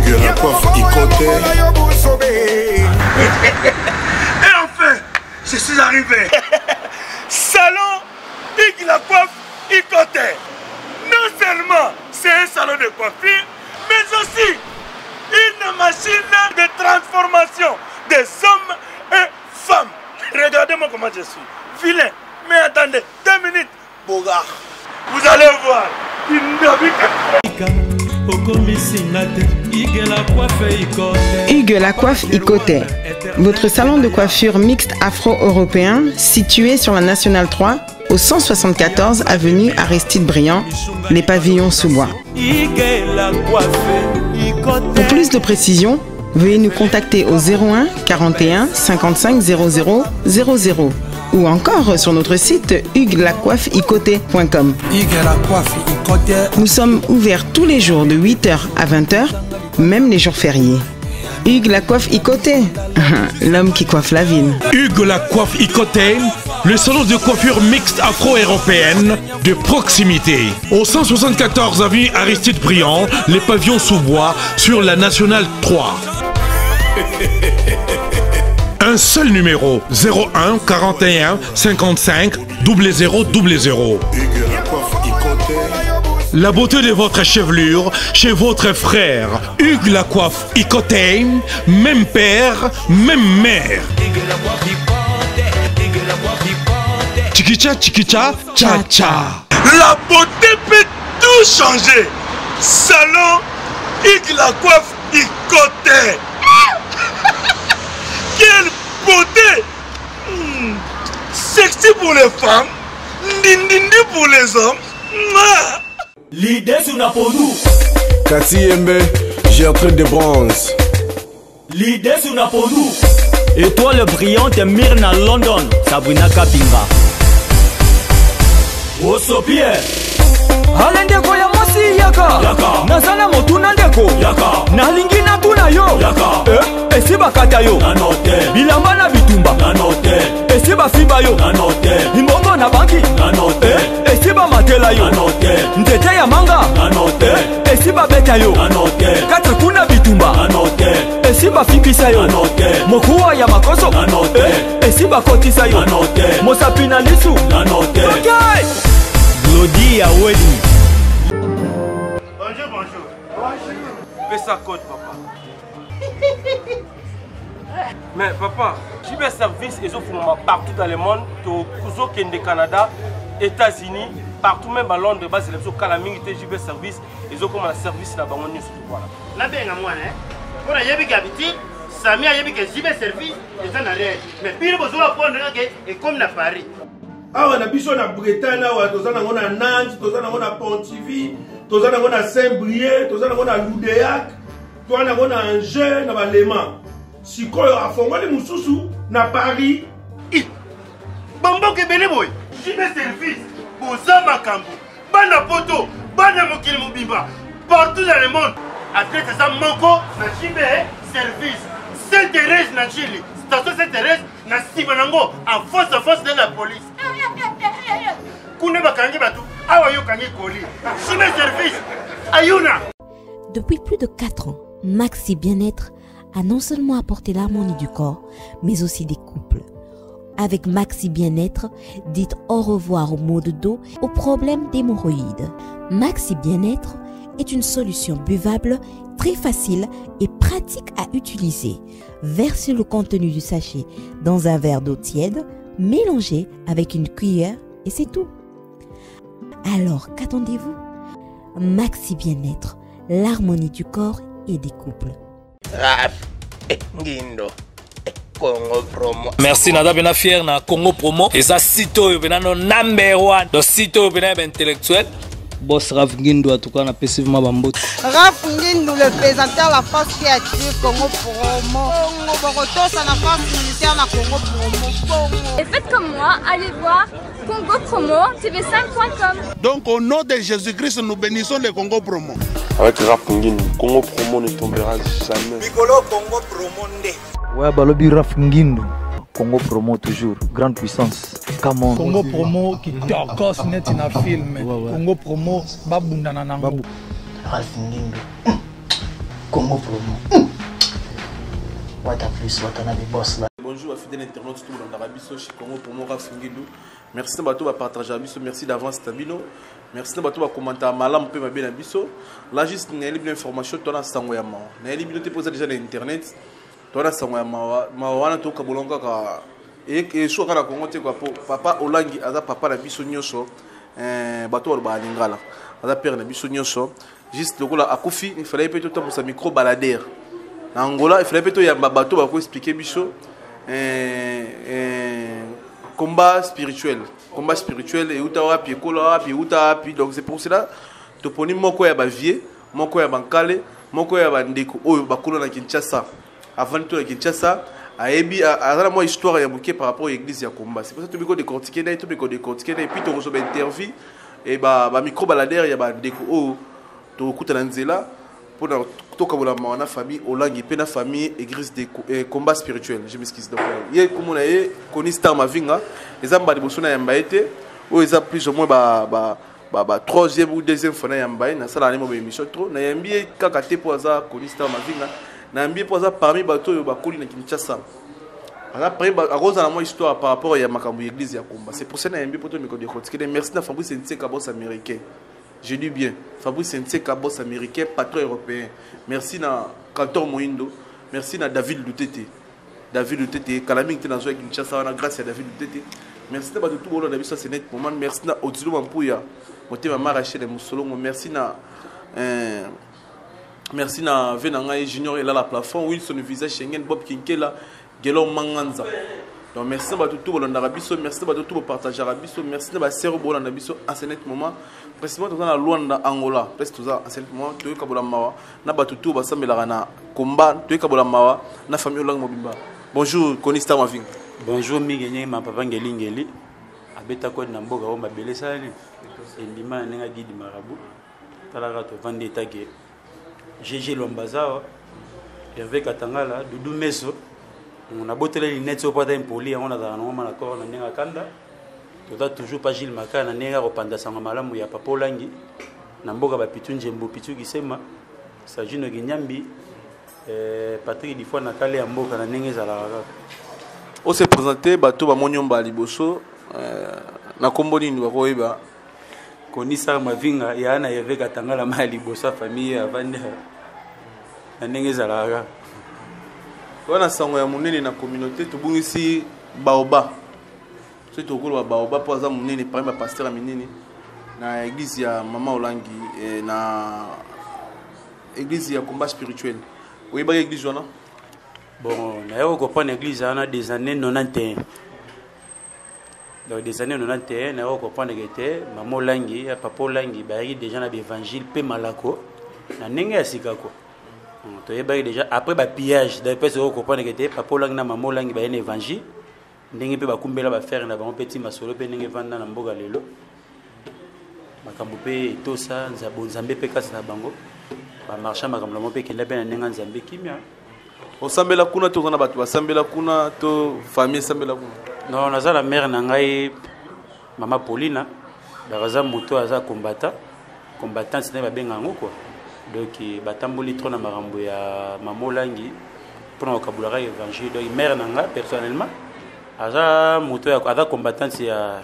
Hugues la coiffe Ikote. Et enfin, je suis arrivé. Salon Hugues la coiffe Ikote. Non seulement c'est un salon de coiffure, mais aussi une machine de transformation des hommes et femmes. Regardez-moi comment je suis. Vilain. Mais attendez, deux minutes. Bogard. Vous allez voir. Hugues la coiffe Ikote, votre salon de coiffure mixte afro-européen situé sur la Nationale 3 au 174 avenue Aristide Briand, les pavillons sous bois. Pour plus de précisions, veuillez nous contacter au 01 41 55 00 00 ou encore sur notre site hugueslacoiffeikote.com. Nous sommes ouverts tous les jours de 8h à 20h, même les jours fériés. Hugues la coiffe Ikote, l'homme qui coiffe la ville. Hugues la coiffe Ikote, le salon de coiffure mixte afro-européenne de proximité. Au 174 avenue Aristide Briand, les pavillons sous bois sur la Nationale 3. Un seul numéro 01 41 55 00 00. La beauté de votre chevelure chez votre frère Hugues la coiffe Ikote, même père, même mère. Chikicha chikicha cha cha. La beauté peut tout changer. Salon Hugues la coiffe Ikote. Quelle beauté hmm. Sexy pour les femmes, ndindindi pour les hommes. L'idée sur la pondu. Kati Yembe, Gertrude de bronze. L'idée sur la pondu. Étoile brillante Myrna London, Sabrina Kapinga. Osopie. Ale ndeko ya mwasi yaka, naza na motuna ndeko, nalingi natuna yo eh, esi bakata yo bilamba na bitumba esi bafiba yo mbongo na banki eh, esi bamatela yo nzete ya manga eh, esi babeta yo katre kuna bitumba esi bafibisa yo mokuwa ya makoso esi bakotisa yo mosapi na lisu okay. Glody ya Weni. Bonjour, bonjour. Bonjour. Pesa code, papa. Mais papa, JB Service ezofungama partout dans le monde, tozokende Canada, États-Unis, partout même à Londres, bazela biso kala mingi te JB Service ezokoma na service na bango nyonso voilà. Nabenga mwana eh? Mpo nayebi ke habitude Sami ayebi ke JB Service eza na réel mais bino bozola prendre kaka ekomi na Paris. Awa na biso na Bretagne awa toza nango na Nantes, toza nango na Pontivy, toza nango na Saint-Brieuc, toza nango na Loudéac, toza nango na Angers na Balema. Sikoyo afongoli mosusu na Paris. Bamboka ebele boye. JB Service boza makambo bana poto bana mokili mobimba partout dans le monde adresse eza moko na JB Service Saint Thérèse na Chili station Saint Thérèse na nsima nango en face en face de la police kuna bakangi bato awa yo okangi koli JB Service ayuna. Depuis plus de 4 ans, Maxi Bien-être a non seulement apporté l'harmonie du corps, mais aussi des couples. Avec Maxi Bien-être, dites au revoir aux maux de dos, aux problèmes d'hémorroïdes. Maxi Bien-être est une solution buvable, très facile et pratique à utiliser. Versez le contenu du sachet dans un verre d'eau tiède, mélangez avec une cuillère et c'est tout. Alors, qu'attendez-vous? Maxi Bien-être, l'harmonie du corps et des couples. Raf, eh, Ngindo, eh, Congo Promo. Merci naza pena fier na Congo Promo. Eza site oyo pena no number one. Donc site oyo pena ya ba intellectuel. Boss Raf Ngindu en tout cas na pesi vraiment ba mbote. Raf Ngindu le présentateur la force qui attire Congo Promo. Congo Bokotosa na force militaire na Congo Promo. Congo. Et faites comme moi, allez voir Congo Promo TV5.com. Donc au nom de Jésus-Christ, nous bénissons le Congo Promo. Avec Raf Ngindu, Congo Promo ne tombera jamais. Mikolo Congo Promo nde. Ouais, balobi Raf Ngindu. Congo Promo toujours, grande puissance. Come on. Congo Promo qui tokos neti na film. Ouais, ouais. Congo Promo babundana nango. Raf Ngindu. Congo promo hmm. Wata plus wata na boss là. Bonjour à fidèle internaute tout le monde biso chez Congo promo Rafungilu. Merci na bato ba partager biso, merci d'avance tabino. Merci na bato ba commenter malamu pe mabe na biso. Là juste na libre information toi na sango ya mawa. Na libre te posa déjà na internet. Toi na sango ya mawa, mawa wana to kabolonga kaka et kaka na Congo te quoi po papa Olangi aza papa na biso nyonso. Eh bato ba lingala. Aza père na biso nyonso. Juste lokola akufi, il fallait peut totambusa micro baladeur. Na Angola, il fallait peut toyamba bato ba ko expliquer biso eh, eh, combat spirituel. Combat spirituel et uta wapi ekola wapi uta wapi. Donc c'est pour cela toponi moko ya ba vieux, moko ya bankale, moko ya bandeko oyo bakolo na Kinshasa. Avant tout na Kinshasa, ayebi aza na mwa histoire ya moke par rapport à église ya combat. C'est pour ça tobiko décortiquer na ye, tobiko décortiquer na ye, puis tokozwa ba interview et ba ba micro baladeur ya bandeko oyo tokokuta na nzela mpona tokabola mawa na famille Olangi mpe na famille église de eh, combat spirituel. Je m'excuse. Donc ye komona ye Koni Star Mavinga eza mbala liboso na yamba ye te, oyo eza plus ou moins ba ba ba, ba troisième ou deuxième fois na yamba ye. Nasala na ye mo émission trop, nayambi ye kaka te mpo aza Koni Star Mavinga, nayambi ye mpo aza parmi bato oyo bakoli na Kinshasa. Aza parmi akozala mwa histoire par rapport ya makambo ya église ya combat. C'est pour ça nayambi mpo tomeko décortiquer. Merci na Fabrice Nseka, boss américain. Je dis bien Fabrice Nseka, boss américain, patron européen. Merci na Cantor Moindo, merci na David Lutete. David Lutete kala mingi te nazwa Kinshasa wana grâce ya David Lutete. Merci na bato tout bolanda biso c'est net moment. Merci na Odilo Mampuya, motema maraché de Musolongo. Merci na merci na ve na ngai Junior Elala Plafond, Wilson Visa Schengen, Bob Kinkela, Gelor Manganza. Donc merci na bato tout bolandaka biso, merci na bato tout bopartageaka biso, merci na basero bolanda biso en ce net moment. Précisément toza na Luanda, Angola. Place toza en ce net moment, toyekabola mawa na bato tout basambelaka na combat, toyekabola mawa na famille Olangi mobimba. Bonjour Koni Star Mavinga. Bonjour mingi nyenge ma papa ngeli ngeli. Abeta kode na mboka oyo mabele sali. Endima na ndenge guide marabout. Talaka tovandi etake GG Lwambazawa, Hervé Katangala, Doudou Meso. Nabotela lunette oyo po ata impoli yango nazala nango ma na corps na ndenge akanda. Toza toujours pa Gilles Makaya na ndenge akopanda sango malamu ya Papa Olangi na mboka ba Pitu Njembo, Pitu Kisema, Sajino Kinyambi, Patrick Difwa na kale ya mboka na ndenge ezalaka kaka. O se présenter bato ba moni omba liboso na kombo nini bakoyeba? Koni Sar Mavinga ya na Hervé Katangala ma ya liboso ya famille avandi na ndenge ezalaka kaka. Wana sango ya monene na communauté, tobungisi Baoba. Soki tokoloba Baoba mpo aza monene parmi ba pasteur ya minene na église ya Mama Olangi, na église ya combat spirituel. Oyebaki église wana? Bon, naye comprendre église wana des années 91. Donc des années 91, naye comprendre que te Mama Olangi, ya Papa Olangi bayaki déjà na évangile pe malako na ndenge ya sika quoi. Donc, toyebaki déjà après ba pillage, d'ailleurs pe soko comprendre que te Papa Olangi na Mama Olangi bayaki na évangile ndenge pe bakumbela ba frère na bango pe ti masolo pe ndenge vanda na mboka lelo. Makambo pe etosa nzabo nzambe pe kasi na bango. Ba marchand makambo na bango pe kenda pe na ndenge nzambe kimia. Osambela kuna to na bato basambela kuna to famille esambela kuna? Non, naza la mère na ngai mama Paulina, bakaza moto aza combattant, combattante na babenga yango quoi. Donc batamboli trop na makambo ya mama Olangi mpona kokabulaka évangile. Donc mère na ngai personnellement aza moto ya aza combattante ya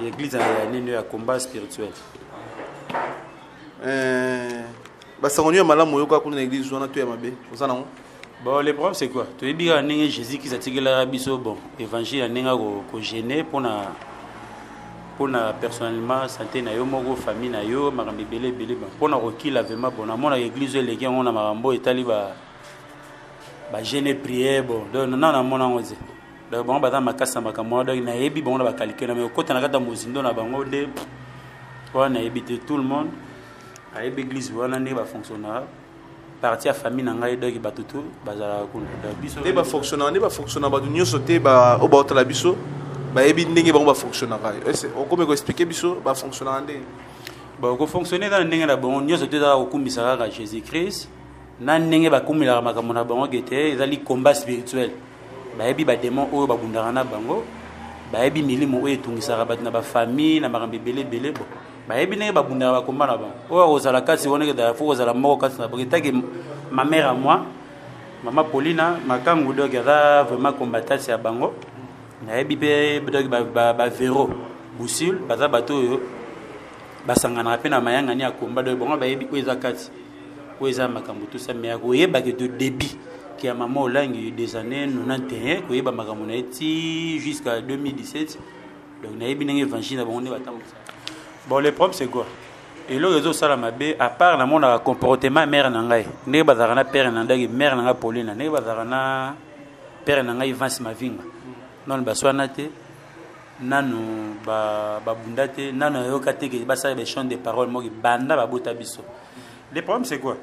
église ya nini ya combat spirituel. Basango nio ya malamu oyoka kuna na église wana to ya mabe oza nango? Bon, le problème c'est quoi? Toyebi kaka ndenge Jésus Christ atikelaka biso bon évangile ya ndenge ko gêner mpona personnellement santé na yo moko, famille na yo, makambo ebele ebele, bon mpona kokila vraiment bon namonaka église oyo eleki yango na makambo oyo etali ba jeûne prière bon donc na namona yango te. Donc bango baza makasi na makambo wana, donc nayebi bango na ba calcul na mais okota na kati ya mozindo na bango nde wana nayebi te. Tout le monde ayebi église wana ndenge ba fonctionnera partie ya famille na ngai, donc bato tout bazalaka kuna. Donc biso nde ba fonctionnera, nde ba fonctionnera bato nyonso te ba oyo baotala biso bayebi ndenge bango ba fonctionnera. Est-ce okomi ko expliquer biso ba fonctionnera ndenge? Bon, ko fonctionner na ndenge na bango nyonso te ezalaka kokumisa kaka Jésus-Christ na ndenge bakumelaka makambo na bango ke te ezali combat spirituel. Bayebi ba démon oyo babundaka na bango, bayebi milimo oyo etungisaka bato na ba famille na makambo ebele ebele. Bon, bayebi ndenge babundaka bakomba na bango. Oyo akozala kati wana ezala fo kozala moko kati na bango etake Ma mère à moi, mama Paulina Makangu, donc aza vraiment combattante ya bango. Nayebi mpe donc bavero busil baza bato oyo basanganaka mpe na mayangani ya komba, donc bango bayebi oyo eza kati, oyo eza makambo tout ça. Mais ya koyeba ke de débit ke ya mama Olangi des années 91, koyeba makambo na ye ti jusqu'à 2017, donc nayebi ndenge évangile na bango nde batambwisa. Bon, le problème, c'est quoi? Eloko ezosala mabe, à part namonaka comportement mare na ngai, ndenge bazalaka na père na ndaki, mare na ngai Paulina, ndenge bazalaka na père na ngai Vance Mavinga, nano baswana te, nanu babunda te, nanu nayoka te ke basala baéchange de parole moko banda babota biso. Le problème, c'est quoi?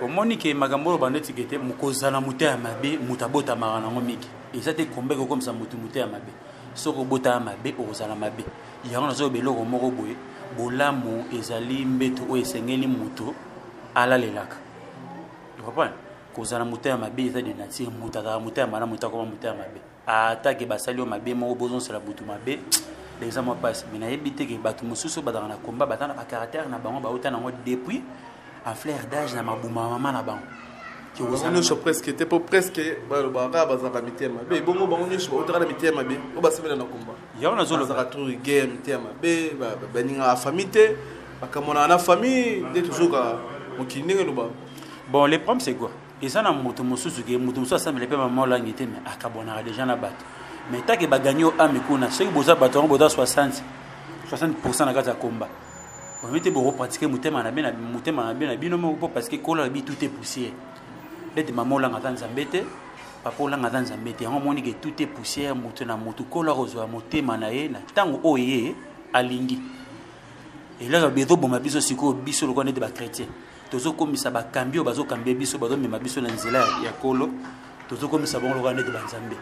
Omoni ke makambo oyo bando etike te, kozala moto ya mabe, moto abotamaka nango mingi eza te. Kombe kokomisa motu moto ya mabe, soki obotama mabe, okozala mabe. Yango nazoyoba eloko moko boye: bolamu ezali mbeto oyo esengeli moto alalelaka. Comprendre? Kozala moto ya mabe eza de nature. Moto azalaka moto ya malamu, moto akoma moto ya mabe atake basali yo mabe moko, bozonsela butu mabe, eza mwa mpasi. Mais nayebi te ke bato mosusu bazalaka na komba, baza na bacaractère na bango, bauta nango depuis en fleur d'âge na mabuma ya mama na bango. Bango nyonso presque te, mpo presque balobaka bazalaka mitema mabe. Bongo bango nyonso bautaka na mitema mabe oyo basambela na komba? Yango nazoloba. Bazalaka trop guerre, mitema mabe, balingaka famille te, bakamonaka na famille nde tozoka mokili ndenge eloba. Bon, le problème, c'est quoi? Eza na moto mosusu ke moto mosusu asambela mpe mama Olangi te, mais akabwanaka déjà na bato. Mais take bagagner o ame kuna, soki boza bato yango boza 60 60 na kati ya komba, oyebi te, bokopratike motema na motema na na bino moko, mpo parce que kola lobi tout est poussière. Neti mama Olanga aza Nzambe te, papa Olanga aza Nzambe te. Yango omoni ke tout est poussière. Moto na moto, kola kozwa motema na ye na ntango oyo ye alingi. Eloko ezoboma biso sikoyo, biso lokola neti bachrétien, tozokomisa bakambi oyo bazokambia biso, bazomema biso na nzela ya kolo, tozokomisa bango lokola neti banzambe,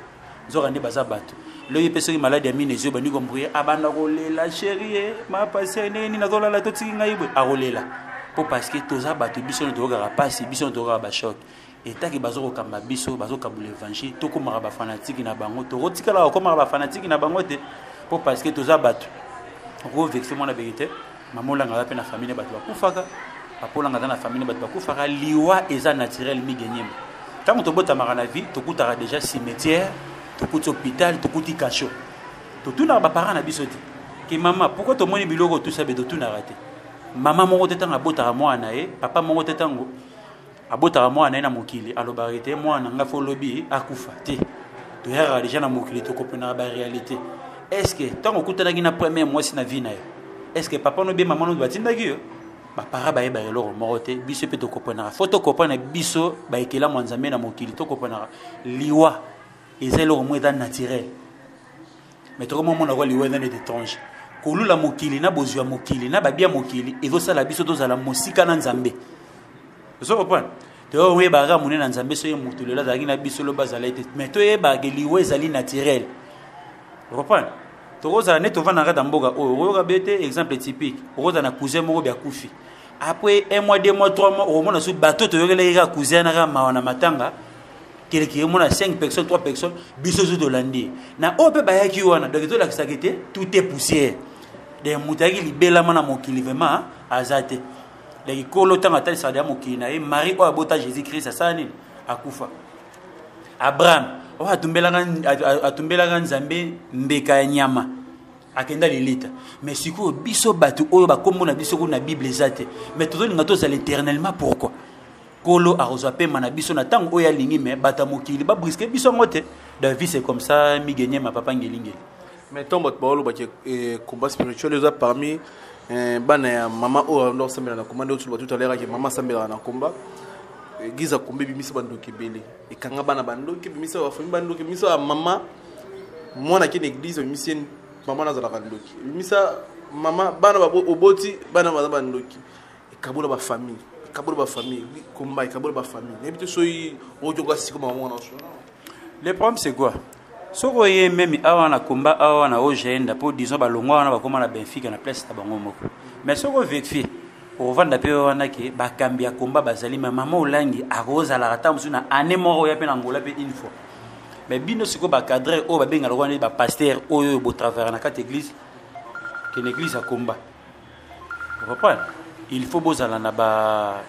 nzoka nde baza bato. Loyi mpe soki maladi ya mine ezwi, bandi kombrie, abanda kolela: "Chérie, mapasi, ndenge nini nazolala, totiki ngai boye." Akolela mpo parce que toza bato, biso no toyokaka mpasi, biso no toyokaka bachoc. Etaki bazokokamba biso, bazokabula évangile, tokomaka bafanatike na bango, tokotikala kokomaka bafanatike na bango te, mpo parce que toza bato. Okovexer mwana beke te. Mama Olanga aza mpe na famille, bato bakufaka. Papa Olanga aza na famille, bato bakufaka. Liwa eza naturel mingi. Ntango tobotamaka na vie, tokutaka déjà cimetière, tokuti hôpital, tokuti cachot. Totunaka baparent na biso te ke: "Mama, pourquoi tomoni biloko tusa be?" Totunaka te. Mama moko te, ntango abotaka mwana na ye, papa moko te, ntango abotaka mwana na ye na mokili, alobaka ete mwana na nga fo olobi akufa te. Toyakaka déjà na mokili, tokomprenaka baréalité. Est ce que ntango okutanaki na première mwasi na vie na yo, est ce que papa no bie mama no batindaki yo? Bapara bayebaka eloko moko te. Biso mpe tokomprenaka, fo tocomprendre biso baekelamu ya Nzambe na mokili, tokomprenaka liwa eza eloko moko eza naturel. Mais tokomomona kwa liwa eza neti étrange. Kolula mokili na bozwi ya mokili na babia mokili ezosala biso tozala mosika na Nzambe. Ozo comprendre? Toyebaka monene na Nzambe soki motu lelo azalaki na biso, lobi azala te. Mais toyebaka liwa ezali naturel. Comprendre? Tokozala nde tovanda na kati ya mboka oyo, okoyoka be te. Exemple typique, okozala na cousin moko be akufi, après un mois, 2 mois, 3 mois, okomona so bato toyokelaki kaka cousin na kaka mawa na matanga keleke, omona 5 personnes, 3 personnes, biso so tolandi na oyo mpe bayaki wana. Donc ezolakisaki te, tout est poussière. Donc moto ayaki libelama na mokili vraiment aza te. Donc ekolo ntango atalisaka deya mokili na ye, Marie oyo abota Jésus Christ asala nini? Akufa. Abraham oyo atumbelaka Nzambe mbeka ya nyama, akenda lilita. Mais sikoyo biso bato oyo bakombo na biso kuna na Bible eza te, mais tozolinga tozala éternellement. Pourquoi? Kolo akozwa pema na biso na ntango oyo alingi, mais bato ya mokili babrusquer biso yango te. La vie, c'est comme ça. Migenyema, papa ngelingeli. Mais ntango bato baolobaki combat spirituel eza parmi bana ya mama oyo ando asambela na komba, nde otoloba tout à l'heure ake mama asambelaka na komba, église ya komba ebimisa bandoki ebele, ekanga bana bandoki, ebimisa bafamille bandoki, ebimisa bamama. Mwana ake na église, ebimisi ye mama nazalaka ndoki, ebimisa mama bana oboti bana baza bandoki, ekabola bafamille, ekabola bafamille, komba ekabola bafamille. Nayebi te soki oyoka siko mama mwana so. Le problème, c'est quoi? Soki oye memi awa na komba, awa na ogenda mpo disons balongwa wana, bakóma na Benfica na place na bango moko. Mais soki ovérifier, okovanda mpe wana ke bakambi ya komba bazali, mais mama Olangi akozalaka ata mosusu na année moko oya mpe na Ngola mpe une fois. Mais bino sikoyo bacadre oyo babengaka wana bapasteur oyo botravailler na kati église, ke na église ya komba, comprendre, il faut bozala na ba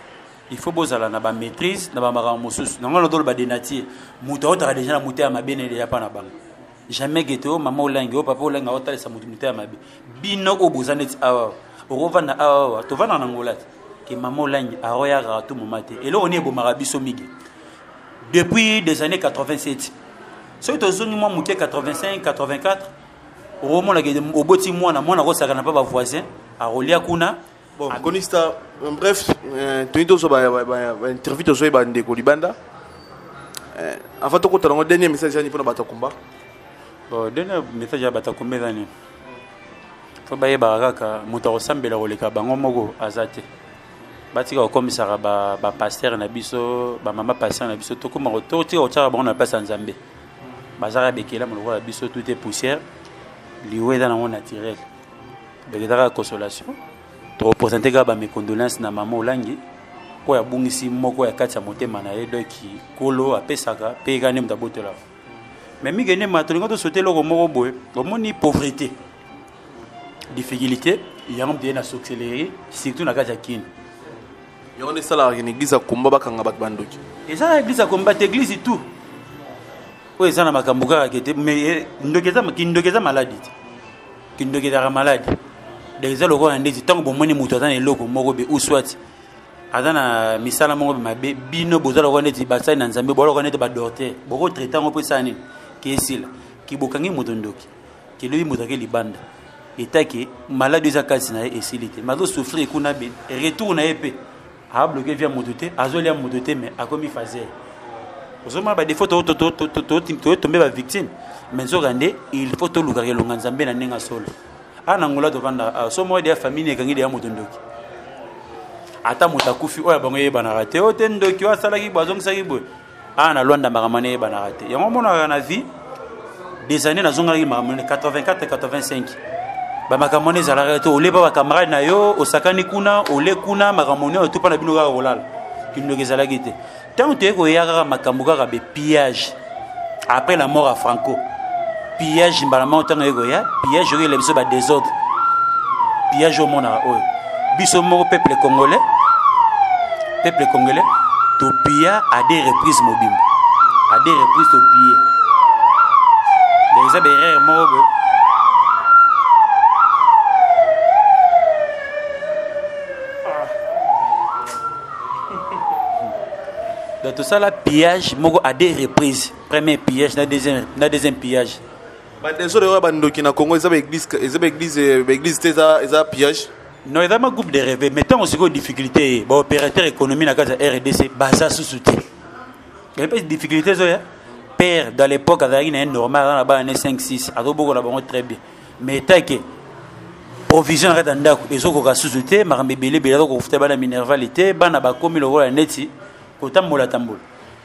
Il faut bozala na ba maîtrise na ba makambo mosusu. Na ngana dolo ba de nature. Moto aotaka déjà na moto ya mabe na déjà pa na bango. Jamais gete o mama olangi o papa olangi aotalisa moto moto ya mabe. Bino oyo boza neti awa. Okovanda awa awa tovanda na Angola te. Ke mama olangi aroyaka tout moment te. Eloko nini ebomaka biso mingi. Depuis des années 87. Soki tozongi mwa moke 85 84 okomona ke oboti mwana mwana akosakana mpa ba voisin akolia kuna. Bon, Konista, bref, toyini tozwa ba interview tozwa ba ndeko libanda. Avant tokota nango dernier message yani mpona bato ya komba. Bon, dernier message ya bato ya komba eza nini? Fo bayebaka kaka moto akosambela koleka bango moko aza te. Batika kokomisaka ba ba pasteur na biso, ba mama pasteur na biso, tokoma totika kotiaka bango na place ya Nzambe. Bazaka bekelamu lokola biso, tout est poussière. Liwa eza nango naturel. Donc eza kaka consolation. Torepresente kaka ba mes condoléances na mama Olangi oyo abungisi moko ya kati ya motema na ye, donc kolo apesaka pe kaka nde moto abotolaka. Mais mingi nde ma tolinga tosote eloko moko boye, omoni pauvreté, difficulté yango moto ye na sorcellerie surtout na kati ya Kin. Yango nde esalaka na église ya komba bakanga bato bandoki. Eza na église ya komba te, église tout oyo eza na makambo kaka ke te, mais ndoki eza, kindoki eza maladi te. Kindoki ezalaka maladi. Donc eza lokola ndeti ntango bomoni moto aza na eloko moko be ou soit aza na misala moko be mabe, bino boza lokola neti basali na Nzambe, boza lokola neti ba docteur, boko traiter yango mpo esala nini ke esila. Ke bokangi moto ndoki, ke lobi moto ake libanda, etake maladi eza kasi na ye esili te, mais azo souffrir kuna be retour na ye pe a bloquer via moto te, azolia moto te, mais akomi fazer. Ozomona ba défaut to to to to to to tomber ba victime, mais nzoka nde il faut tolukaka elonga Nzambe na ndenge solo. A na Angola tovanda awa, so moko ya famille ekangi deya moto ndoki. Ata moto akufi oyo bango eyebanaka te, oyo te ndoki oyo asalaki boye azongisaki boye. A na Luanda makambo wana eyebanaka te. Yango omonaka na vie des années nazongaki makambo wana 84 85 ba makambo wana ezalaka te, olepa ba camarade na yo osakani kuna ole kuna makambo wana otupa na bino kaka kolala kindoki ezalaki te. Ntango toyei koya kaka makambo kaka be pillage après la mort ya Franco, pillage mbala moko ntango oye koya pillage oyo biso ba désordre, pillage omonaka oyo biso moko peuple congolais, peuple congolais topilla à des reprises mobimba, à des reprises topille. Donc eza ba erreur moko boye. Donc tosala pillage moko à deux reprises, premier pillage na deuxième, na deuxième pillage. Ba désordre oyo bandoki na Congo eza ba église, eza ba église, ba église te, eza, eza pillage. Non, eza ma groupe de rêve, mais tant sikoyo difficulté ba opérateur économie na kati ya RDC baza susu te. Il y a pas de difficulté zo ya. Père dans l'époque azalaki na ye normal, aza na bana ne 5 6, azobokola bango très bien. Mais take provision na kati ya ndako ezokoka susu te, makambo ebele ebele azokofuta bana minerval te, bana bakomi lokola neti kotambola tambola.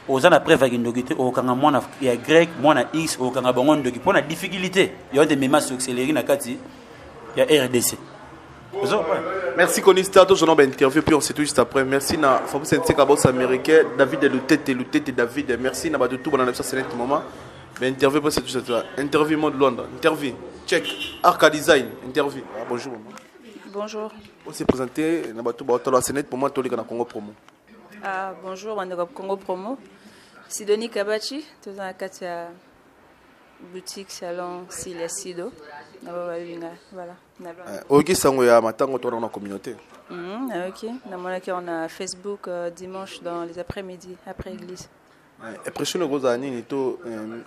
Oza na preuve ya kindoki te, okokanga mwana ya Y, mwana X, okokanga bango ndoki mpo na difficulté yango te mema sorcellerie na kati ya RDC. Merci Konista, toujours dans l'interview, puis on se touche juste après. Merci na Fabrice Nseka, boss américain, David Lutete, Lutete David. Merci na Badoutou, bon, on a ça, c'est net moment. Mais interview, c'est tout ça. Interview, monde Londres. Interview, check. Arca Design, interview. Ah, bonjour, maman. Bonjour. On s'est présenté, na Badoutou, bon, c'est net pour moi, tous les gars na Congo Promo. Ah, bonjour, on est Congo Promo. Sidonie Kabachi, tous dans la Katia boutique salon Cilia Sido. Na ba binga, voilà. Oyoki sango ya matango to na communauté? Ok, namonaki on a Facebook dimanche dans les après-midi après église. Impression ekozala nini to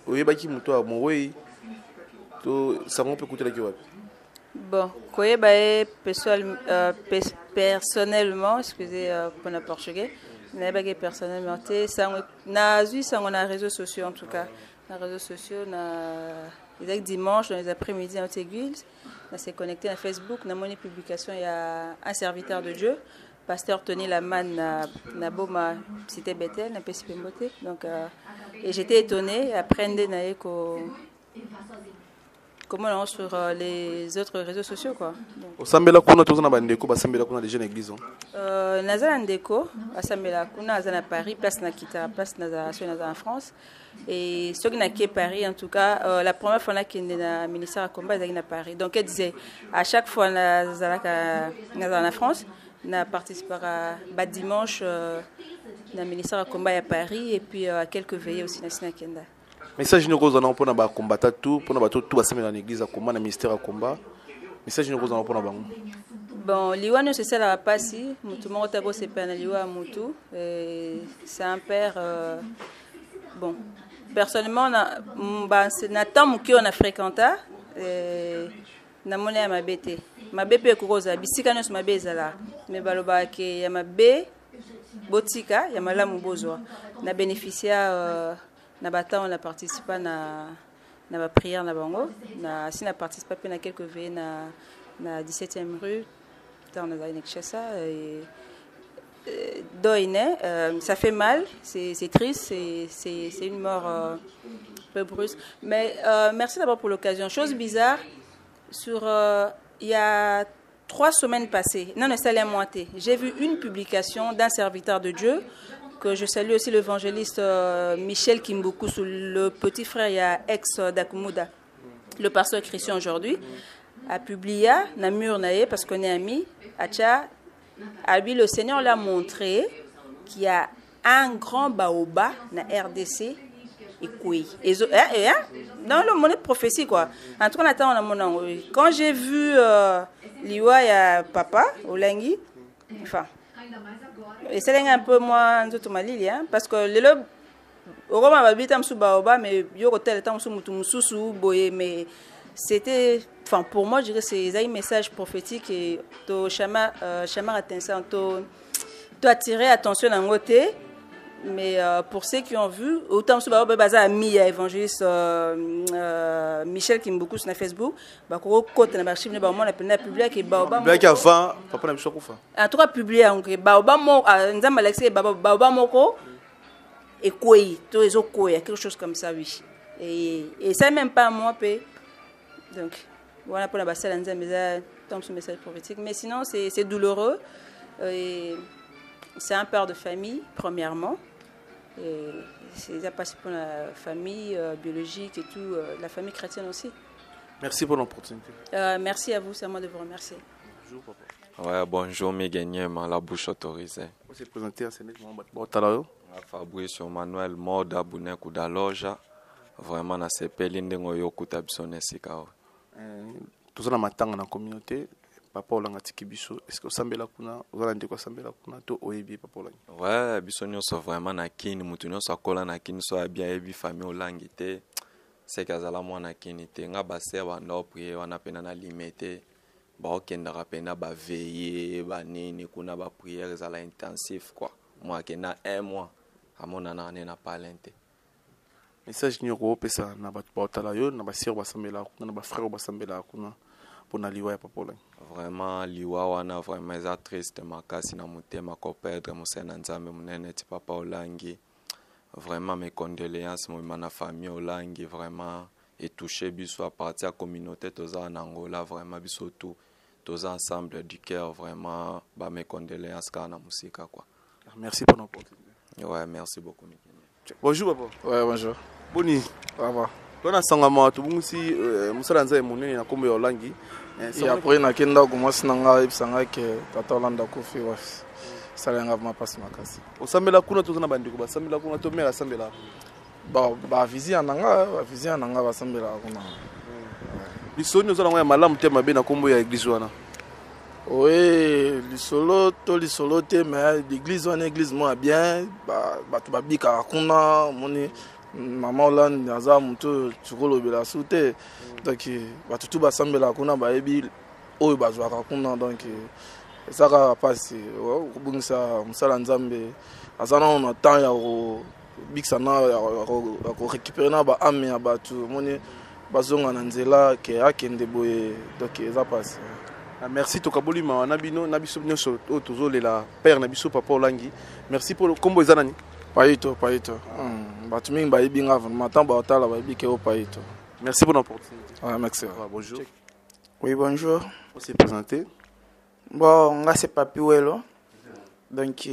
oyebaki moto ya mowei to sango mpe kutelaki wapi? Bon, koyeba ye personnellement, excusez pour le portugais, nayebaki personnellement te, sango nazwi sango na réseaux sociaux en tout cas. Na réseaux sociaux na ezalaki dimanche dans les après-midi na église, na s'est connecté na Facebook, na moni publication ya un serviteur de Dieu, pasteur Tony Laman na Boma cité Bethel na pesi pembote. Donc et j'étais étonnée après nde na ye ko comment on sur les autres réseaux sociaux quoi. Donc, osambela kuna toza na bandeko basambela kuna déjà na église, hein? Naza na ndeko asambela kuna, aza na Paris, place na kita, place na so naza na France. Et soki na ke Paris en tout cas, la première fois nakende na ministère ya combat ezalaki na Paris. Donc elle disait à chaque fois nazalaka nazala na France, Na participaka ba dimanche euh, na ministère ya combat ya Paris et puis euh, à quelques veillées aussi na Sinakenda. Message nini okozwa nango mpona bacombattants tout, mpona bato tout basamela na église ya combat, na ministère ya combat? Message nini okozwa nango mpona bango? Bon, liwa nyonso esalaka mpasi, motu moko te akosepela na liwa ya motu. C'est un père euh, bon, personnellement na, ba, na temps moke oyo na fréquenta, namoni ya mabe te. Mabe mpe ekoki kozala bisika nyonso, mabe ezalaka, mais balobaka ke ya mabe botika, ya malamu bozwa. Na bénéficia na batemps na participa na baprière na bango, na si na participa mpe na quelques veillées na 17e rue ntango nazali na Kinshasa. Et deuil, ça fait mal, c'est triste, c'est une mort peu brusque. Mais merci d'abord pour l'occasion. Chose bizarre, sur il y a 3 semaines passées, non, ça l'est moité, j'ai vu une publication d'un serviteur de Dieu que je salue aussi, l'évangéliste Michel Kimbuku, le petit frère, il y a ex Dakumuda, le pasteur Christian aujourd'hui, a publié na mur na ye, parce qu'on est amis, atia, à lui, le Seigneur l'a montré qu'il y a un grand baobab na RDC et et, et, hein, dans le monde de prophétie quoi. En tout cas, on a mon quand j'ai vu liwa ya papa Olangi, enfin esalenga un peu moi nzoto malili, hein, parce que lelo okoma babita mosusu baoba, mais yo kotala ta mosusu motu mosusu boye, mais c'était, enfin pour moi je dirais c'est un message prophétique et to chama chama attention to attirer attention nango te. Mais pour ceux qui ont vu, autant mosusu bao baza ami ya évangéliste Michel Kimbuku na Facebook, bakokota na baarchive ne bamona mpena publiaki baoba. Publiaki avant papa na biso akufa. En tout cas publie yango ke baoba moko, Nzambe alakisi baoba moko ekwei to ezokwea, quelque chose comme ça, oui. Et ça même pas moi mpe. Donc voilà, mpona basala Nzambe eza ntango mosusu message prophétique, mais sinon c'est douloureux et c'est un père de famille premièrement et c'est déjà passé pour la famille biologique et tout, la famille chrétienne aussi. Merci pour l'opportunité. Merci à vous, c'est à moi de vous remercier. Bonjour papa. Ouais, bonjour Miguel, la bouche autorisée. On s'est présenté à Séné, bon. Fabrice Emmanuel Moda Buneku da Loja. Vraiment nasepeli ndenge oyo okuta biso na esika oyo. Toza na matanga na communauté, papa Olanga atiki biso. Est ce que osambela kuna, oza na ndeko asambela kuna to oyebi papa Olangi? Ouais, biso nyonso vraiment na Kini, motu nyonso akola na Kini so abi ayebi famille Olangi te, seke azala mwana Kini te. Nga baser banda oprier wana mpena na lime te, baokendaka mpena baveillées banini kuna, baprière ezala intensif quoi. Mo akenda un mois amonanaka ne na palin te. Message nini okopesa na bato baotala yo, na basœurs basambelaka kuna, na bafrère basambelaka kuna, mpona liwa ya papa Olangi? Vraiment liwa wana vraiment eza triste makasi na motema, koperdre mosali na Nzambe monene ti papa Olangi. Vraiment mes condoléances mobima na famille Olangi. Vraiment etouche biso à partir ya communauté toza na Angola. Vraiment biso tout toza ensemble du cœur. Vraiment ba mes condoléances kaka na mosika quoi. Merci pour l'opportunité. Ouais, merci beaucoup Mikeni. Bonjour papa. Ouais, bonjour. Boni? Ça va. Tona sangama tobungisi mosala Nzambe monene na nkombo ya Olangi. Et après nakei ndako, mwasi na ngai ayebisa ngai ke tata Olanda akufi. Esala nga vraiment mpasi makasi. Osambela kuna, toza na bandeko basambela kuna to mare asambela? Bon, bavizia na nga, bavizia na nga basambelaka kuna. Lisolo nini oza nango ya malamu te mabe na nkombo ya église wana? Oye, lisolo to lisolo te, mais l'église wana, église moko ya bien, bato babikaka kuna. Omoni mama Olande aza motu oyo tokolobela su te. Donc bato tu basambelaka kuna bayebi oyo bazwaka kuna. Donc eza kaka mpasi kobungisa mosala Nzambe. Aza nano na temps ya kobikisa na ya korécupérer na baâmes ya bato, omoni bazonga na nzela, ke akende boye. Donc eza mpasi. Ah, merci. Tokaboli mawa na bino na biso nyonso oyo tozolela père na biso papa Olangi. Merci. Mpo nkombo eza nani? Paito, Paito. Bato mingi bayebi nga vraiment, ntango baotala bayebi ke o Paito. Merci pour l'opportunité. Ouais, merci. Ouais, bonjour. Oui, bonjour. On s'est présenté. Bon, nga c'est Papi Welo. Donc,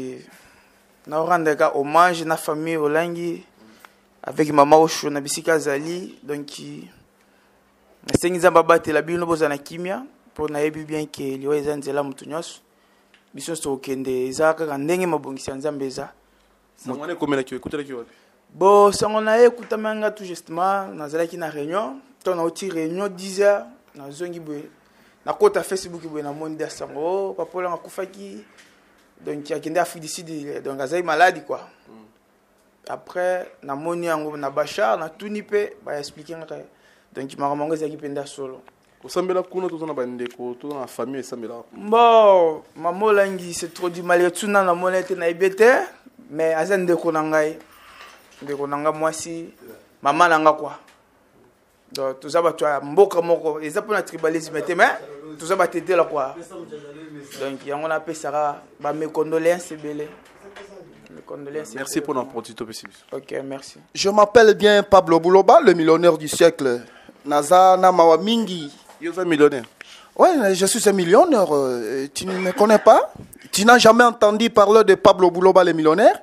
na rendre hommage na famille Olangi avec mama Osho na bisika azali. Donc, nasengi Nzambe abatela bino, bozala na kimia, mpo nayebi bien ke liwa eza nzela motu nyonso. Biso nyonso tokokende, eza kaka ndenge mabongisi ya Nzambe eza. Sango wana ekomelaki yo, ekutelaki yo wapi? Bon, sango na ye ekutama nga tout justement, nazalaki na réunion, to nauti réunion 10 heures, nazongi boye, nakota Facebook boye, namoni da sango, oh, papa Olangi akufaki, donc akende Afrique du Sud, donc azali malade quoi. Après namoni yango na Bachar, natuni mpe ba expliquer nga kaka. Donc makambo yango ezalaki mpenza solo. Osambela kuna, toza na bandeko, toza na famille esambelaka. Bon, mama Olangi, c'est trop du malgré tout, nana namoni ete nayebi te, mais aza ndeko na ngai, ndeko na ngai mwasi, mama na nga quoi. Donc toza bato ya mboka moko, eza mpona tribalisme te, mais toza batetela quoi. Donc yango napesaka ba mes condoléances ebele. Mes condoléances. Merci pour l'opportunité, opesi biso. Ok, merci. Je m'appelle bien Pablo Bouloba, le millionnaire du siècle. Naza na mawa mingi. Yo oza millionnaire? Ouais, je suis un millionnaire. Tu ne me connais pas? Tu n'as jamais entendu parler de Pablo Bouloba, le millionnaire?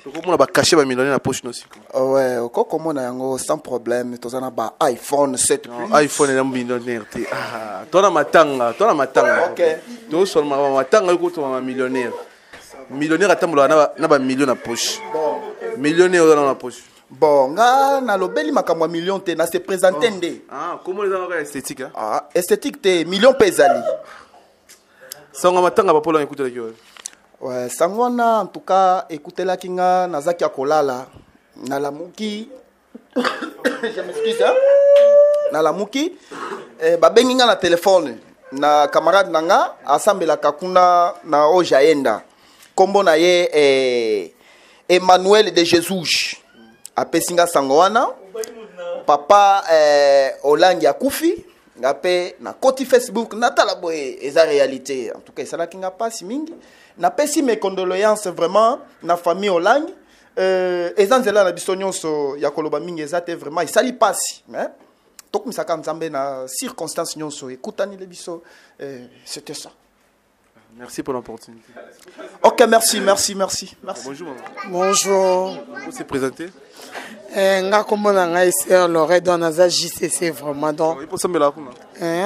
Tokomona ba cachet ba millionnaire na poche no siko. Ouais, okokomona yango sans problème. Toza na ba iPhone 7 Non, plus. iPhone eza millionnaire te. Ah, to na matanga, to na matanga. Ok. To solo ma matanga yo to ma millionnaire. Millionnaire atambola na ba million na poche. Bon. Millionnaire oza na poche. Bon, nga nalobeli makambo ya million te, na se présenter Oh. nde. Ah, comment eza kaka esthétique hein? Ah, esthétique te, million pe ezali. Sango matanga ba polo ekutelaki yo. Ouais, sango wana en tout cas ekutelaki nga, nazaki ya kolala. Nalamuki. Je m'excuse hein. Nalamuki. Eh, babengi nga na téléphone na camarade na nga asambelaka kuna na Ojaenda. Kombo na ye Emmanuel de Jesus. Apesi nga sango wana. Papa Olangi akufi. Nga pe na koti Facebook natala boye eza réalité. En tout cas esalaki nga pasi mingi. Napesi mes condoléances vraiment na famille Olangi. Eza nzela na biso nyonso ya koloba mingi eza te, vraiment esali pasi, mais tokumisaka Nzambe na circonstance nyonso ekutanile biso. C'était ça. Merci pour l'opportunité. Ok, merci, merci, merci, merci. Bonjour, maman. Bonjour. Vous s'est présenté? Nga kombo na ngai Sœur Lorette, donc naza JCC vraiment, donc. Il faut sambela kuna.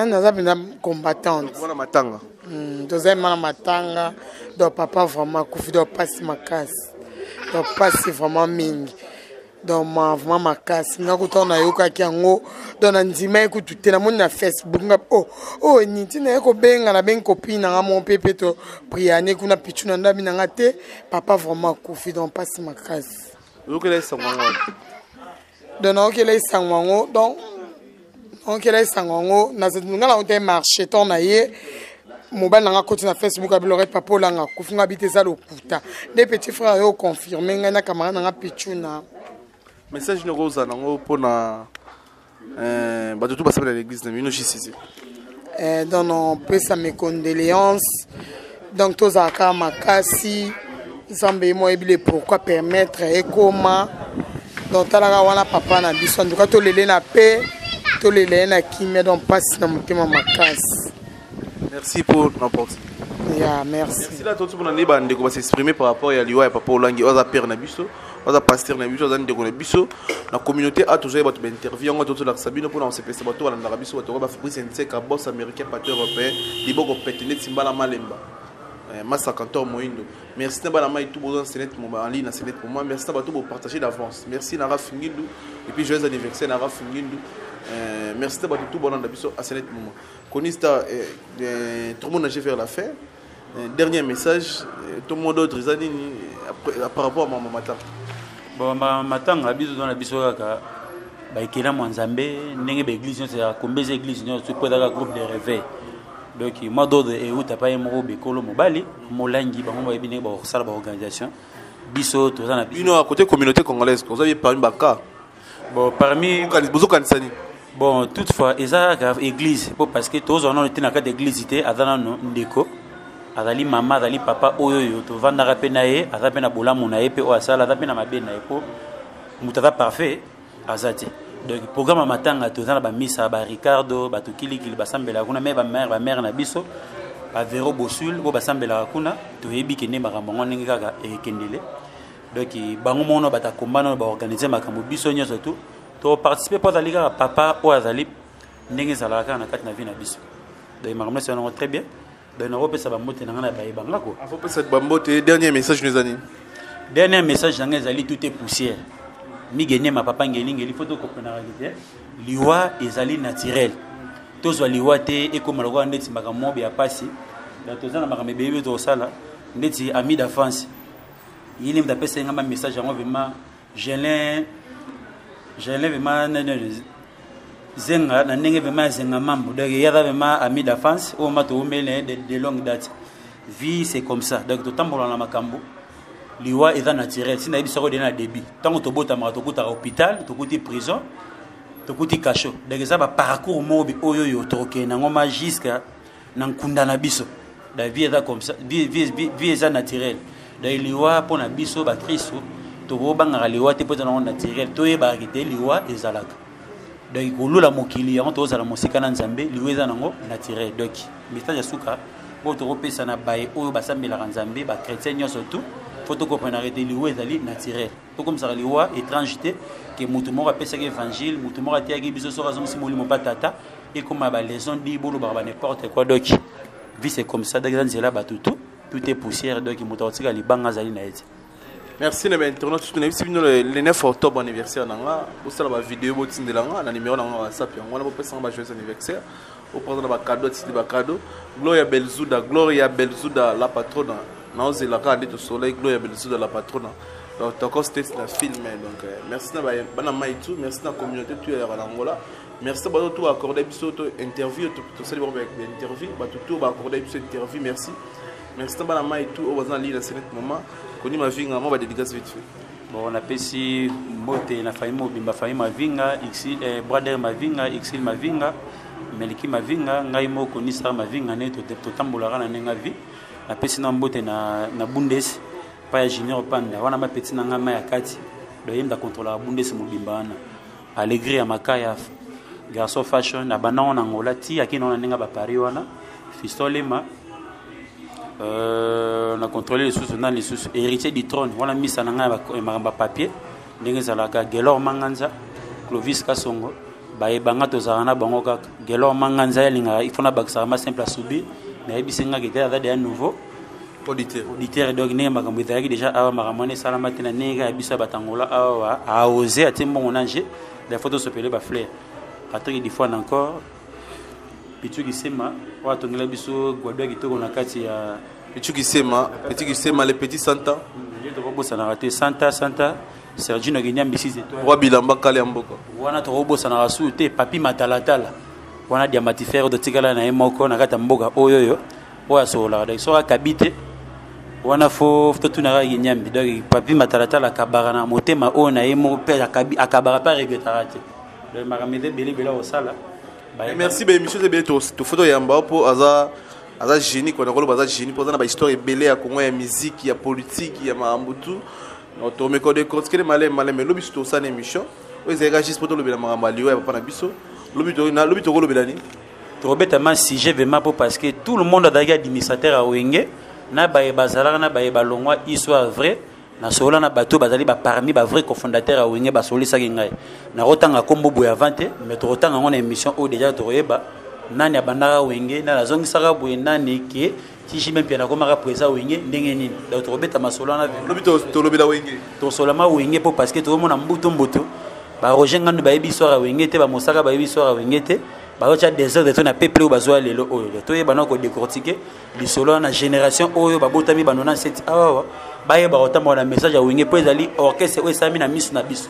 Naza mpenza combattante. Mwana matanga. Toza mwana matanga, donc papa vraiment akufi, donc pasi makasi. Donc pasi vraiment mingi. Donc ma vraiment makasi, nga kuta nayokaki yango, donc nandima ye kutu te, namoni na Facebook nga oh, oh, ni ntina ye kobenga, nabengi copine na nga moko mpe mpe to priane kuna pichu na ndabi na nga te, papa vraiment akufi, donc pasi makasi. Oyokela esango yango wapi? Donc nayokela esango yango, donc nayokela esango yango, nga na te marché temps na ye mobali na nga akoti na Facebook abi Lorette papa Olanga akufi, nga abi te eza lokuta. Nde petit frère yo confirme ngai na camarade na nga Pichuna. Message noko ozala nango mpona bato tu basambela na l'église na bino JCC. Donc napesa mes condoléances, donc tozalaka makasi, Nzambe ye moko ayebi le pourquoi permettre ekoma. Donc talaka wana papa na biso, en tout cas tolele na paix, tolele ye na kimia, donc mpasi na motema makasi. Merci pour l'opportunité. Yeah, merci. Merci là tout le monde ba ndeko ba s'exprimer par rapport ya liwa ya papa Olangi, oza père na biso, oza pasteur na biso, oza ndeko na biso na communauté a toujours bato ba interview yango to la sabino pour na se pesa bato ba ndaka biso bato ba Fabrice Nseka, boss américain, pasteur européen, liboko pete neti mbala malemba. Massa Cantor Moindo. Merci na bana mai tout besoin senet moment en ligne na senet moment. Merci na bato bo partager d'avance. Merci na Raf Ngindu et puis joyeux anniversaire na Raf Ngindu. Merci na bato tout bon na biso à senet moment. Konista, tout le monde nage vers la fin. Dernier message, tout le monde d'autres amis, après, par rapport à maman Matanga. Bon, ma Matanga, biso dans la biso kaka, ba ekela mwa Nzambe, ndenge ba église nyonso ya kombeza église nyonso, po ezalaka groupe de réveil. Donc, moi d'autres et où t'as pas un mot bekolo mobali, molangi, bango bayebi ndenge ba kosala ba organisation. Biso toza na biso. Bino à côté communauté congolaise, vous avez parmi ba cas. Bon, parmi bozo kanisa nini? Bon, toutefois, eza kaka église, po parce que tozo nano te na kati église te, aza nano ndeko. Azali mama, azali papa oyo oyo tovandaka pe na ye, aza pe na bolamu na ye pe oyo asala, aza pe na mabe na ye po moto aza parfait aza te. Donc programme ya matanga toza na ba misa ba Ricardo, ba Tukilikili basambelaka kuna, mais ba mère, ba mère na biso ba Vero Bosul bo basambelaka kuna, toyebi ke nde makambo yango ndenge kaka ekendele. Donc bango moko bata combat na ba organiser makambo biso nyonso tout to participer po azali kaka papa oyo azali ndenge ezalaka kaka na kati na vie na biso. Donc makambo nyonso yango très bien. Donc nakopesa bambote na ngai na baye banga ko. Akopesa bambote. Dernier message no eza nini? Dernier message na ngai ezali tout est poussière. Migenema papa ngelingeli fo tokomprenaka te liwa ezali naturel. Tozwa liwa te ekóma lokola ndeti makambo moko ya pasi. Donc toza na makambo ebele tokosala ndeti ami d'enfance ye nde moto apesa nga message yango vraiment gelin gelin vraiment zenga na ndenge vraiment ya zenga mambo. Donc ye aza vraiment ami d'enfance oyo ma towumeli na ye de longue date. Vie c'est comme ça, donc totambola na makambo. Liwa eza naturel. Si nayebi soko de na début, ntango tobotamaka tokutaka hôpital, tokuti prison, tokuti cachot. Donc eza baparcours moko bi oyo oyo tokokende nango ma jusqu'à na nkunda na biso. La vie eza comme ça, vie eza naturel. Donc liwa mpo na biso bakristo tokobangaka liwa te mpo eza nango naturel. Toyebaka te liwa ezalaka. Donc kolula mokili yango tozala mosika na Nzambe. Liwa eza nango naturel. Donc message ya suka oyo tokopesa na baye oyo basambelaka Nzambe, bachrétien nyonso, tout fo tokomprenaka ete liwa ezali naturel. Tokomisaka liwa étrange te ke motu moko apesaki évangile, motu moko ateyaki biso, soki azongisi molimo mpa tata ekóma balaison di bolobaka ba n'importe quoi. Donc vie c'est comme ça. Donc eza nzela bato, tout tout est poussière. Donc moto akotika libanga azali na ye te. Merci na bainternaute surtout. Nayebisi bino le 9 octobre anniversaire na nga. Bosala bavideo, botindela nga na numéro na nga WhatsApp yango wana. Bopesanga bajoyeux anniversaire, oprendre na bacadeau, atindi bacadeau. Gloria Belzuda, Gloria Belzuda la patrona, naozela kaka nde tosolai. Gloria Belzuda la patrona. Donc toko state na film. Donc merci na bana mai tout, merci na communauté tout ya na Angola, merci na bato tout baaccorde biso to interview. Tosali bango interview, bato tout baaccorde biso interview, merci. Merci na bana mai tout oyo baza na lila senet moment koni Mavinga. Mwa badédicace vite fait. Bon, napesi mbote na famille mobimba, famille Mavinga, Ixil, brader Mavinga, Ixil Mavinga, Meliki Mavinga, ngai moko Nisar Mavinga nde totambolaka na ndenge vie. Napesi na mbote na Bundes pa ya Junior Panda wana, mapeti na ngai mai ya kati. Donc ye mutu akontrolaka Bundes mobimba wana. Allegri ya Makaya, garçon fashion na banango na Angola ti akei na ndenge ya baparis wana. Fiston Lema, na contrôle lisusu nani lisusu, héritier du trône wana, misa na ngai ya makambo ya papier ndenge ezalaka. Gelor Manganza, Clovis Kasongo, bayebanga tozalaka na bango kaka. Gelor Manganza yalingaka il faut nabakisaka ma simple asubi. Nayebisi ngaki te aza deya nouveau auditeur. Auditeur. Donc ndenge makambo ezalaki déjà awa, makambo wana esalama te na ndenge kaka ya biso ya batangola awa. Aose atie mbongo na nge la faut tosopele bafleur. Patrick Difone, encore Pichu Kisema oyo atongela biso gwado ya kitoko na kati ya Pichu Kisema, Petit Kisema, le petit Santa. Ye tokobosanaka te, Santa Santa Sergino Kinyambi, 6 étoiles. Roi bilamba kale ya mboka. Wana tokobosanaka su te. Papi Matalatala wana, diamatifere totikala na ye moko na kati ya mboka oyo oyo oyo asololaka. Donc soki akabi te wana fo totunaka Kinyambi. Donc Papi Matalatala akabaka na motema oyo na ye moko mpe akabaka mpe aregretaka te. Donc makambo eza ebele ebele akosala. Merci. Baémission eza ebele, tofo toyamba mpo aza génie kona koloba, aza génie mpo aza na bahistoire ebele ya Congo, ya musique, ya politique, ya makambo tout. Tomeka décortiquer maleme maleme. Lobi so tosala émission oyo ezalaka juste mpo tolobela makambo ya liwa ya papa na biso. Lobi tokolobela nini? Tokobeta ma sujet vraiment mpo parce que tout le monde azalaki administrateur ya Wenge na baye bazalaka na baye balongwa. Histoire vrai, nasolola na bato bazali baparmi bavrai cofondateur ya Wenge, basolisaki ngai. Nakotanga nkombo boye avant te, mais tokotanga yango na émission oyo. Déjà tokoyeba nani abandaka Wenge, nani azongisaka boye, nani ke ti JB mpe nakomaka président Wenge ndenge nini. Donc tokobeta masolo wana. Lobi tolobela Wenge. Tosolama Wenge mpo parce que tokomona mbutu mbutu. Baroger Ngandu bayebi histoire ya Wenge te, bamosaka bayebi histoire ya Wenge te, bazotya désordre to na peuple oyo bazwa lelo oyo. Toyeba na kodécortiquer lisolo wana na génération oyo babotami ba 97 awawa, bayeba kotambola na message ya Wenge mpo ezali orchestre oyo esalami na miso na biso.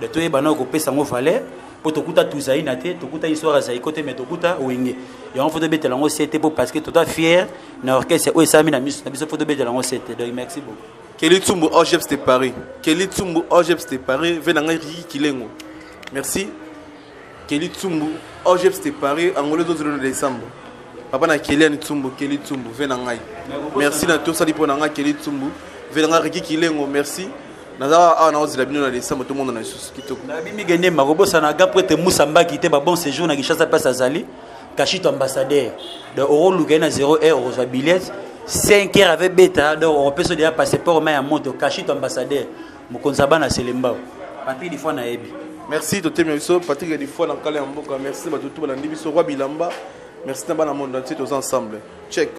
De toyeba na kopesa yango valeur mpo tokuta tuzai na te, tokuta histoire ya Zaiko te, mais tokuta Wenge. Yango fo tobetela yango sete mpo parce que toza fier na orchestre oyo esalami na miso na biso, fo tobetela yango sete. Donc merci beaucoup. Kelly Tsumbu Ogeps de Paris, Kelly Tsumbu Ogeps de Paris, ve na ngai Riki Kilengo, merci. Kelly Tsumbu Ogeps de Paris, Angola ezozelo na décembre. Papa na Keliani Tsumbu, Kelly Tsumbu ve na ngai, merci na tosali mpo na ngai. Kelly Tsumbu ve na ngai Riki Kilengo, merci. Naza awa, naozela bino na décembre, tomonana lisusu kitoko. Nabimi makobosana ga prêtre Musa Mbaki te. Babon séjour na Kinshasa place azali Kashito ambassadeur. Donc okoluka ye na 0 heure, okozwa billet 5 heures ave beta. Donc okopesa deja passeport ma ya moto. Kashito ambassadeur, mokonzi ya bana Selembao. Patrik Difoi nayebi. Merci. Totemi biso Patrik Difoi na nkala ya mboka. Merci bato tu balandi biso. Roi bilamba, merci na bana monde entier, toza ensemble. Check.